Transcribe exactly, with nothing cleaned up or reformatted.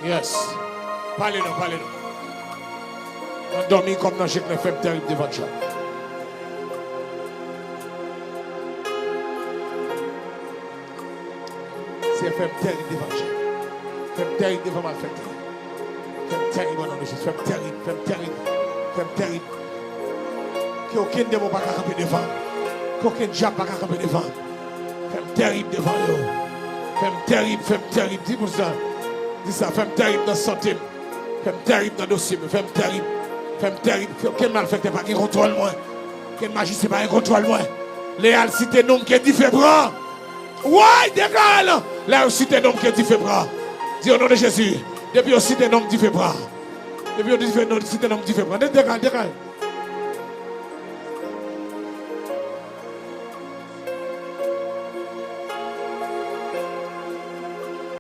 Yes. Pale non, pale non. Nan dòmi kòm nan je klè, fè m tèrib devan djab. Se fè m tèrib devan djab. Fè m tèrib devan malfektè. Fè m tèrib o non de Jezi. Fè m tèrib, fè m tèrib, fè m tèrib. Ke okenn demon pa ka kanpe devan m. Ke okenn djab pa ka kanpe devan m. Fè m tèrib devan yo. Fè m tèrib, fè m tèrib. Di moun sa. Di sa, fè m tèrib nan sante m. Fè m tèrib nan dosye m. Fè m tèrib. Fè m tèrib. Ke okenn malfektè pa gen kontwòl mwen. Okenn majisyen pa gen kontwòl mwen. Lè y al site non m ke dife pran. Woy, deklare l. Lè yo site non m ke dife pran. Di o non de Jezi. Depi yo site non m dife pran. Depi yo dife non, site non m dife pran. De-, deklare, deklare.